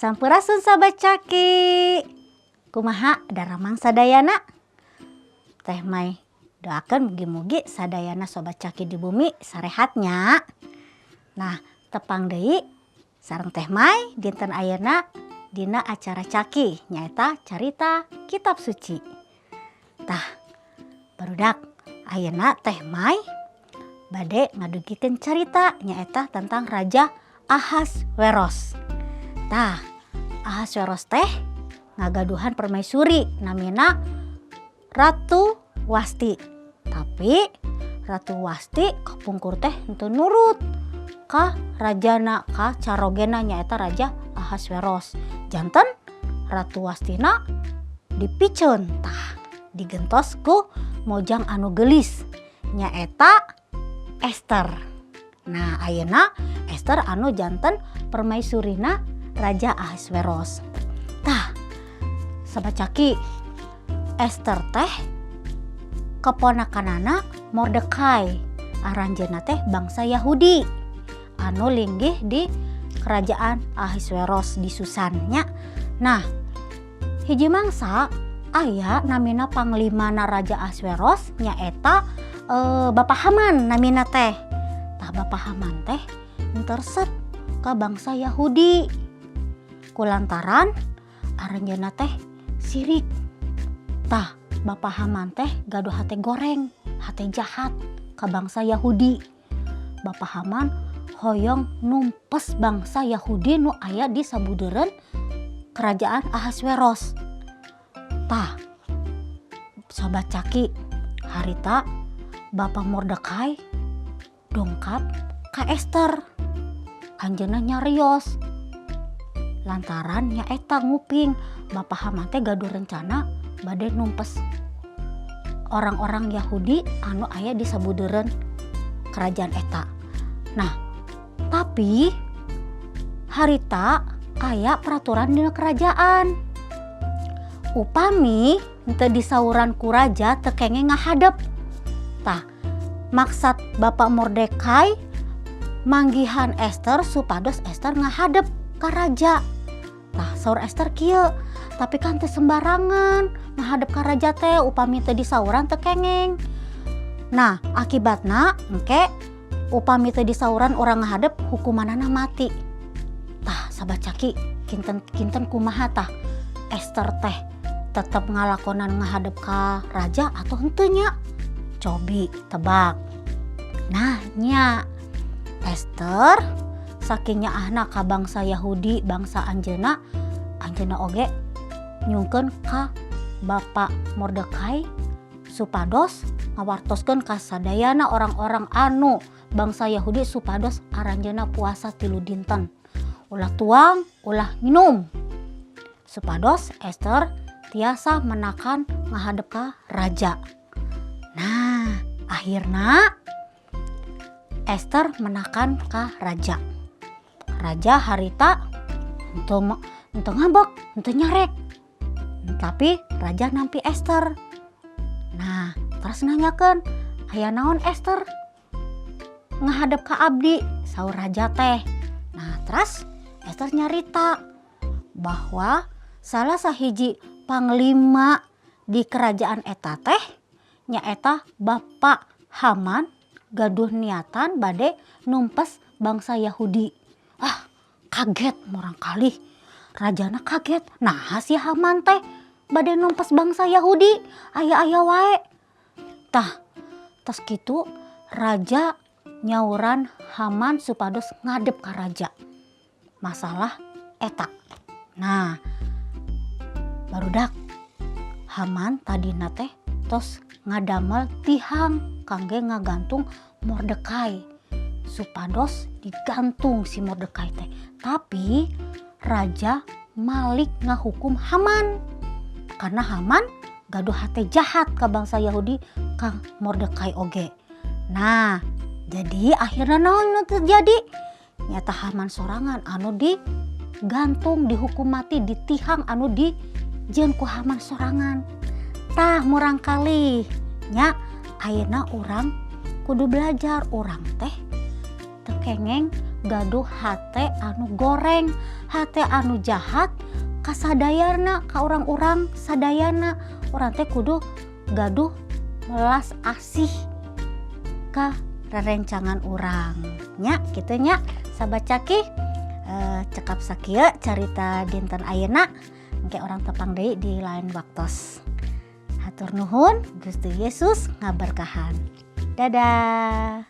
Sampurasun, Sobat Caki. Kumaha daramang sadayana? Teh Mai doakan mugi-mugi sadayana Sobat Caki di bumi sarehat nya. Nah, tepang deui sareng Teh Mai dinten ayeuna dina acara Caki, nyaeta Carita Kitab Suci. Tah, barudak, ayeuna Teh Mai bade ngadugikeun carita, nyaeta tentang Raja Ahasweros. Tah, Ahasweros teh ngagaduhan permaisuri namina Ratu Wasti. Tapi Ratu Wasti kapungkur teh henteu nurut ka rajana, ka carogena, nyaeta Raja Ahasweros. Janten Ratu Wastina dipiceun, tah, digentos ku mojang anu geulis, nyaeta Esther. Nah, ayeuna Esther anu janten permaisurina Raja Ahasweros. Tah, Sobat Caki, Esther teh keponakanana Mordekai. Aranjeunna teh bangsa Yahudi anu linggih di kerajaan Ahasweros di Susan nya. Nah, hiji mangsa aya namina panglimana Raja Ahasweros, nyaeta Bapak Haman namina teh. Tah, Bapak Haman teh henteu resep ka bangsa Yahudi kulantaran aranjeunna teh sirik. Tah, Bapak Haman teh gaduh hate goreng, hate jahat ka bangsa Yahudi. Bapak Haman hoyong numpes bangsa Yahudi nu aya di sabudeureun kerajaan Ahasweros. Tah, Sobat Caki, harita Bapak Mordekai dongkap ka Esther. Anjeunna nyarios lantaran nyaeta nguping Bapak Haman teh gaduh rencana bade numpes orang-orang Yahudi anu aya di sabudeureun kerajaan eta. Nah, tapi harita aya peraturan dina kerajaan. Upami henteu disauran ku raja, teu kenging ngahadep. Tah, maksad Bapak Mordekai manggihan Esther supados Esther ngahadep ka raja. Tah, saur Esther kieu, "Tapi kan teu sembarangan ngahadep ka raja teh, upami teu disauran teu kenging." Nah, akibatna engke upami teu disauran urang ngahadep, hukumanana mati. Tah, Sobat Caki, kinten kinten kumaha tah Esther teh, tetep ngalakonan ngahadep ka raja atau henteu nya? Cobi tebak. Nah nya, Esther saking nyaahna ka bangsa Yahudi, bangsa anjeunna, anjeunna oge nyungkeun ka Bapak Mordekai supados ngawartoskeun ka sadayana orang-orang anu bangsa Yahudi supados aranjeunna puasa 3 dinten, ulah tuang, ulah minum, supados Esther tiasa menakan ngahadep ka raja. Nah, akhirna Esther menakan ka raja. Raja harita henteu henteu ngambek, henteu nyarek, tapi raja nampi Esther. Nah, terus nanyakeun, "Aya naon, Esther, ngahadep ka abdi?" saur raja teh. Nah, terus Esther nyarita bahwa salah sahiji panglima di kerajaan eta teh, nyaeta Bapak Haman, gaduh niatan bade numpes bangsa Yahudi. Ah, kaget murangkalih rajana, kaget. Nah, si Haman teh bade numpes bangsa Yahudi, aya-aya wae. Tah, tos kitu raja nyauran Haman supados ngadep ka raja masalah eta. Nah, barudak, Haman tadina teh tos ngadamel tihang kangge ngagantung Mordekai, supados digantung si Mordekai teh. Tapi raja malik ngahukum Haman karena Haman gaduh hati jahat ke bangsa Yahudi, ka Mordekai oge. Nah, jadi akhirnya naon nu terjadi? Nyata Haman sorangan anu digantung, dihukum mati di tihang anu dijieun ku Haman sorangan. Tah, murangkalih nya, ayeuna urang kudu belajar, urang teh teu kengeng Gaduh hate anu goreng, hate anu jahat kasadayana, ka urang-urang sadayana. Urang teh kudu gaduh welas asih ka rerencangan urang nya, kitu nya, sahabat Caki. Cekap sakieu carita dinten ayeuna, engke urang tepang deui di lain waktos. Hatur nuhun, Gusti Yesus ngaberkahan. Dadah.